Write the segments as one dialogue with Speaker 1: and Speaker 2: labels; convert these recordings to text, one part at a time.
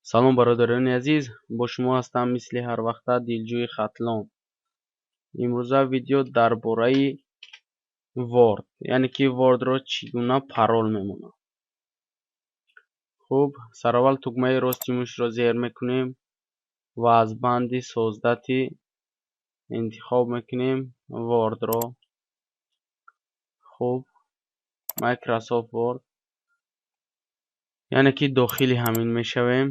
Speaker 1: Салом, бародарони азиз, бо шумо ҳастам мисли ҳар вақта Дилҷӯи Хатлон. Имрӯза видео дар бораи Word, яъне ки Word-ро чӣ гуна парол мемонад. Хуб, сараввал тугмаи рости мушро зер мекунем ва аз банди создати интихоб мекунем Word-ро. Хуб, Microsoft Word, яъне ки дохили ҳамин мешавем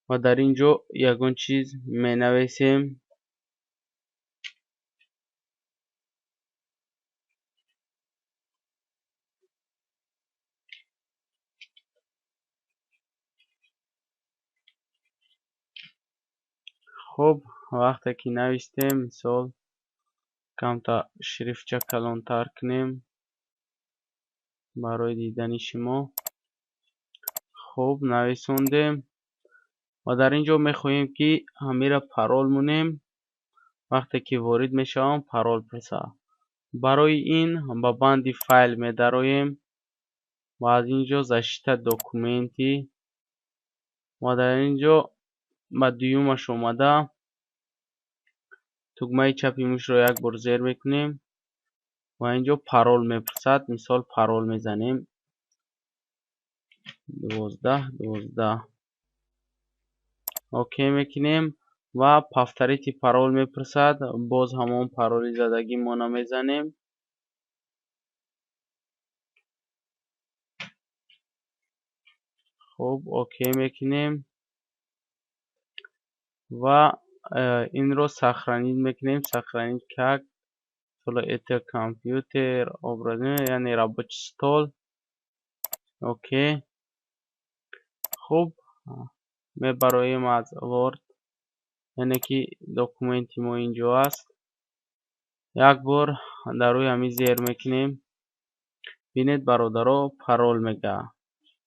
Speaker 1: ва дар ин ҷо ягон чиз менависем. Хуб, вақте ки навистем, мисол камта шрифтча калонтар кунем барои дидани шумо. Хуб, нависондем ва дар ин ҷо мехоҳем, ки ҳамира парол монем. Вақте ки ворид мешавам, парол пурсад. Барои ин ба банди файл медароем ва аз ин ҷо защита документы ва дар ин ҷо ба дуюмаш омада тугмаи чапи мушро як бор зер мекунем ва ин ҷо парол мепурсад. Мисол, парол мезанем 12 12, окей мекунем ва повторите пароль мепурсад. Боз ҳамон пароли задагимона мезанем. Хуб, окей мекунем ва инро сохранить мекунем. Сохранить как это компьютер, яъне рабочий стол, окей. Хуб, мебароем аз Word, яъне ки документи мо инҷо аст. Як бор дар рӯи ҳамин зер мекунем. Бинед, бародаро, парол мега.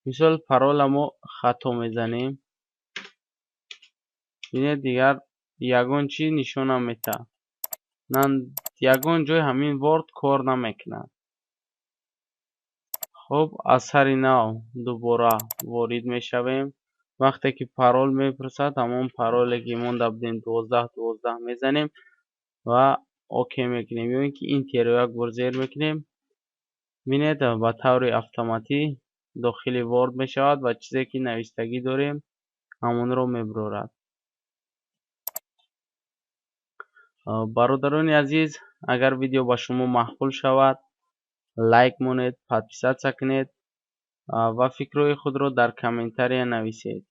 Speaker 1: Мисол, парола мо хато мезанем. Бинед, дигар ягон чиз нишон наметаҳад, ягон ҷой ҳамин Word кор намекунад. Хуб, аз сари нав дубора ворид мешавем. Вақте ки парол мепурсад, ҳамон пароле ки монда будем, 12 12 мезанем ва окей мекунем ё ин ки Enter-ро як бор зер мекунем. Бинед, ба таври автоматӣ дохили Word мешавад ва чизе ки навистагӣ дорем, ҳамонро мебурорад. Бародарони азиз, агар видео ба шумо маъқул шавад, лайк монед, подписаться кунед ва фикрҳои худро дар комментария нависед.